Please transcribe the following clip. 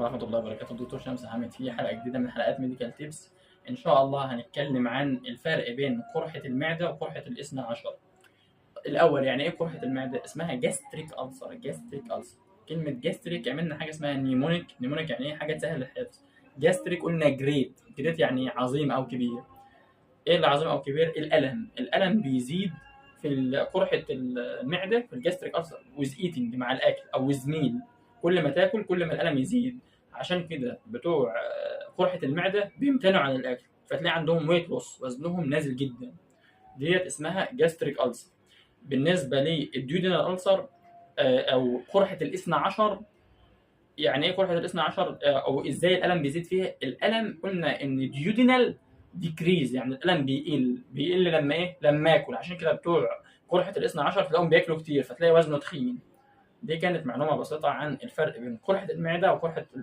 ورحمة الله وبركاته. دكتور شمس حامد في حلقة جديدة من حلقات medical tips. إن شاء الله هنتكلم عن الفرق بين قرحة المعدة وقرحة الاثنى عشر. الأول، يعني إيه قرحة المعدة؟ اسمها gastric ulcer. gastric ulcer، كلمة gastric عملنا حاجة اسمها mnemonic. mnemonic يعني إيه؟ حاجة تسهل الحفظ. gastric قلنا great، great يعني عظيم أو كبير. إيه اللي عظيم أو كبير؟ الألم. الألم بيزيد في قرحة المعدة، في ال gastric ulcer، with eating، مع الأكل، أو with meal. كل ما تاكل كل ما الألم يزيد. عشان كده بتوع قرحة المعدة بيمتنعوا عن الأكل، فتلاقي عندهم weight loss، وزنهم نازل جدا. ديت اسمها gastric ulcer. بالنسبة لل duodenal ulcer أو قرحة الاثنى عشر، يعني ايه قرحة الاثنى عشر او ازاي الألم بيزيد فيها؟ الألم قلنا ان duodenal decrease، يعني الألم بيقل. بيقل لما ايه؟ لما اكل. عشان كده بتوع قرحة الاثنى عشر تلاقيهم بياكلوا كتير، فتلاقي وزنه تخين. دي كانت معلومة بسيطة عن الفرق بين قرحة المعدة وقرحة